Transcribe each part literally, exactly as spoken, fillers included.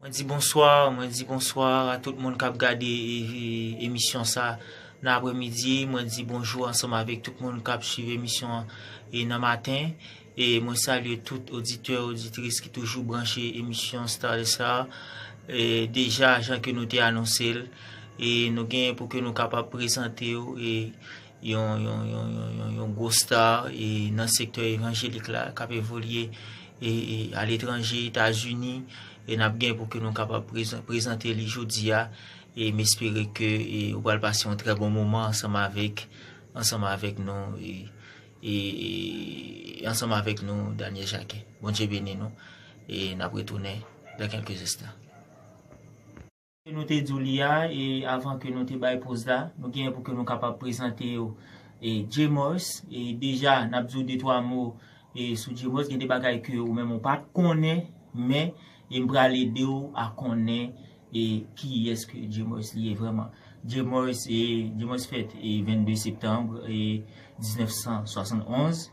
Mwen di bonswa, mwen di bonswa a tout moun k ap gade, e, e, emisyon sa nan aprèmidi. Mwen di bonjou ansanm avèk tout moun k ap swiv emisyon an, e, nan maten. E mwen salye tout oditè, oditris ki toujou branche emisyon Star de Star. E deja, jan ke nou te anonse l, e nou genyen pou ke nou kapab prezante w, e yon, yon, yon, yon, yon, yon gwo star, e nan sektè evanjelik la, k ap evolye, e, e aletranje, Etazini, e n ap gen pou ke nou kapab prezan-, prezante li jodi a, e m espere ke, e, ou pral pase yon trè bon moman ansanm avèk, ansanm avèk nou, e, e, e ansanm avèk nou, Daniel Jacquet. Bondye beni nou, e n ap retounen dans quelques instants. Nou te di w li a, e avan ke nou te bay poz la, nou genyen pou ke nou kapab prezante yo, e, Jay Morse, e deja, n ap di w de twa mo, e, sou Jay Morse, gen de bagay ke ou menm ou pa t konnen, men, e m pral ede w a konnen, e, kiyès ke Jay Morse li ye vrèman. Jay Morse, e, Jay Morse fèt, e, vennde septanm, e, diznèf san swasann onz.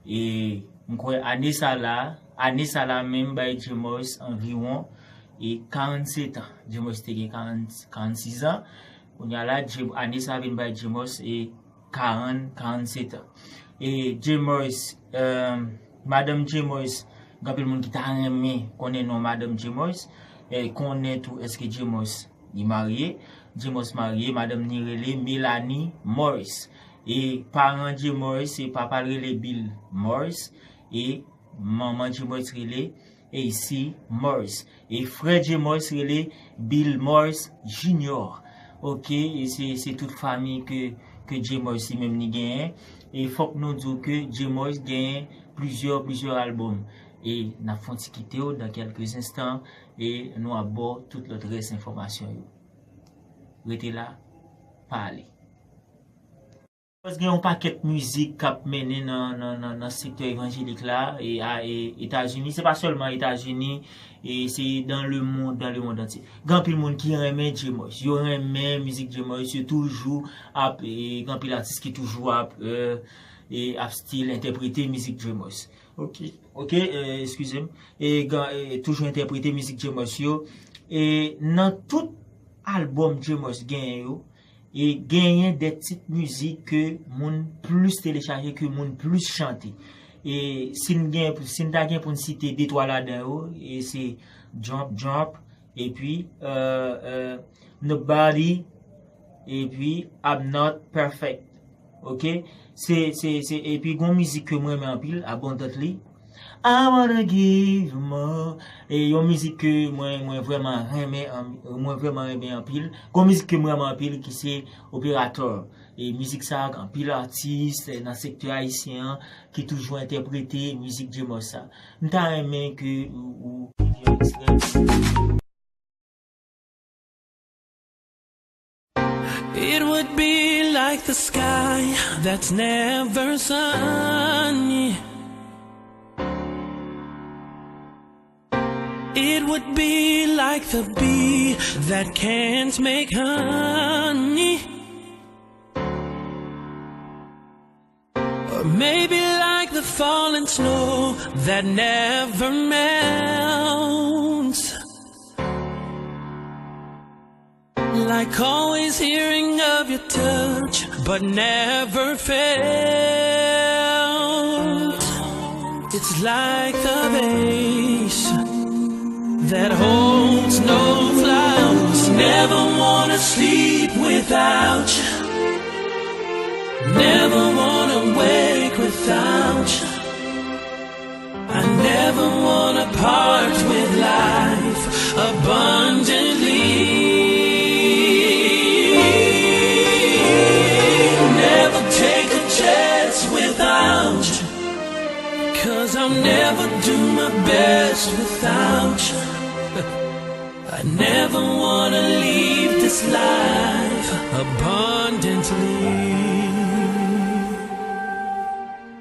E m kwè ane sa la, ane sa la menm bay Jay Morse anviwon, e, karannsèt an. Jay Morse te gen karant, karannsis an. Kounye a la, Jay, ane sa vin bay Jay Morse, e, karann, karannsèt an. E Jay Morse, e, madanm Jay Morse, gen anpil moun ki ta renmen konnen non madanm Jay Morse, e, konnen tou èske Jay Morse li marye. Jay Morse marye, madanm ni rele Melanie Morse. E paran Jay Morse, se papa l rele Bill Morse, e manman Jay Morse rele Acey Morse. E frè Jay Morse rele Bill Morse Junior. Ok, e se, se tout fanmi ke, ke Jay Morse li menm li genyen. E fòk nou di w ke Jay Morse genyen plizyè, plizyè albòm. E n ap fè yon ti kite w dans quelques instants, e nou ap ba w tout lòt rès enfòmasyon yo. Rete la, pa ale. Jay Morse gen yon pakèt mizik k ap mennen nan, nan, nan, nan sektè evanjelik la, e a, e Etazini. Se pa sèlman Etazini, e se dans le monde, dans le monde entier. Gen anpil moun ki renmen Jay Morse. Yo renmen mizik Jay Morse, yo toujou ap, e gen anpil atis ki toujou ap, e, e ap still entèprete mizik Jay Morse. Ok, ok, e, eskize m. E, gen, e toujou entèprete mizik Jay Morse yo. E nan tout albòm Jay Morse genyen yo, e genyen de tit mizik ke moun plis telechaje, ke moun plis chante. E si n gen, si n ta gen pou n site de twa ladan yo, e se Jump Jump, epi, e, e, Nobody, epi I'm Not Perfect. Ok? Se, se, se, epi gon mizik ke mwen renmen anpil, Abundantly. I wanna give more. E yon mizik ke mwen, mwen vrèman renmen, an-, mwen vrèman renmen anpil. Gon mizik ke mwen renmen anpil ki se Opérateur. E mizik sa, gen anpil atis, e, nan sektè ayisyen an ki toujou entèprete mizik Jay Morse sa. M ta renmen ke ou, ou, yon ekstrè. It would be like the sky that's never sunny. It would be like the bee that can't make honey. Or maybe like the falling snow that never melts. Like always hearing of your touch, but never felt. It's like the vase that holds no flowers. Never wanna sleep without you. Never wanna wake without you. I never wanna part with life abundantly. Never take a chance without you. 'Cause I'll never do my best without you. I never wanna leave this life abundantly.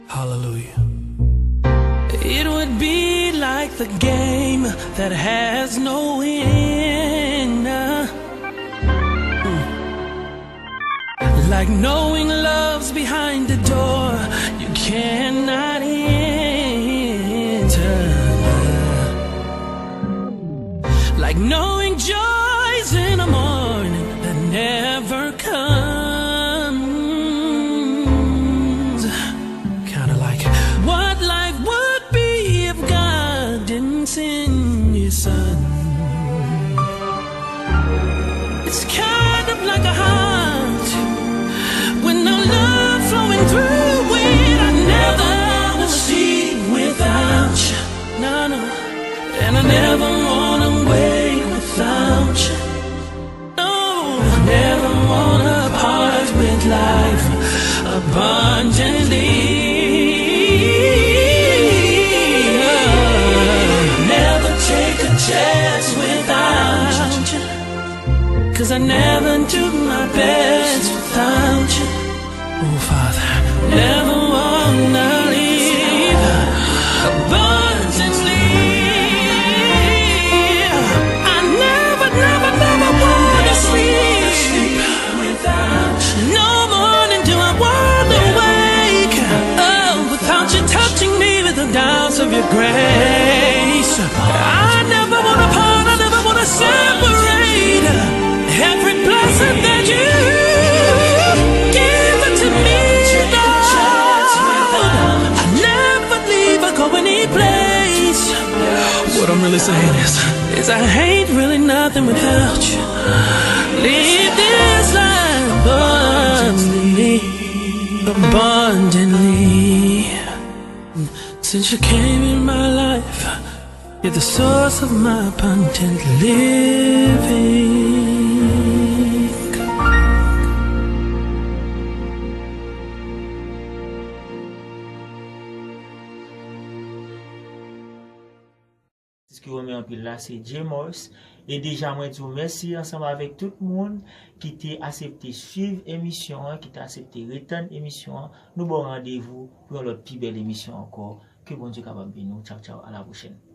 Hallelujah. It would be like the game that has no winner. Mm. Like knowing love's behind the door you cannot enter. Like knowing joy's in the morning that never comes. Kinda like what life would be if God didn't send his son. It's kind of like a heart with no love flowing through it. I never wanna sleep without you. No, no. And I never wanna wake without you. No, I never wanna part with life abundantly. Never take a chance without you. 'Cause I never do my best without you. Oh, Father, never wanna leave abundantly. I never, never, never wanna sleep without you. No morning do I wanna wake up without you touching me with the doubts of your grace. I never wanna part, I never wanna separate. Every blessing that you give it to me, Lord, I never leave or go any place. What I'm really saying is, is I ain't really nothing without you. Live this life abundantly, abundantly. Since you came in my life, you're the source of my abundant living. Atis ki renmen anpil la se Jay Morse. E deja mwen di w mèsi ansanm avèk tout moun ki te aksepte swiv emisyon an, ki te aksepte ret tann emisyon an. Nou ba w randevou pou yon lòt pi bèl emisyon ankò. Ke Bondye kapab beni w. Tchaw, tchaw. A la pwochèn.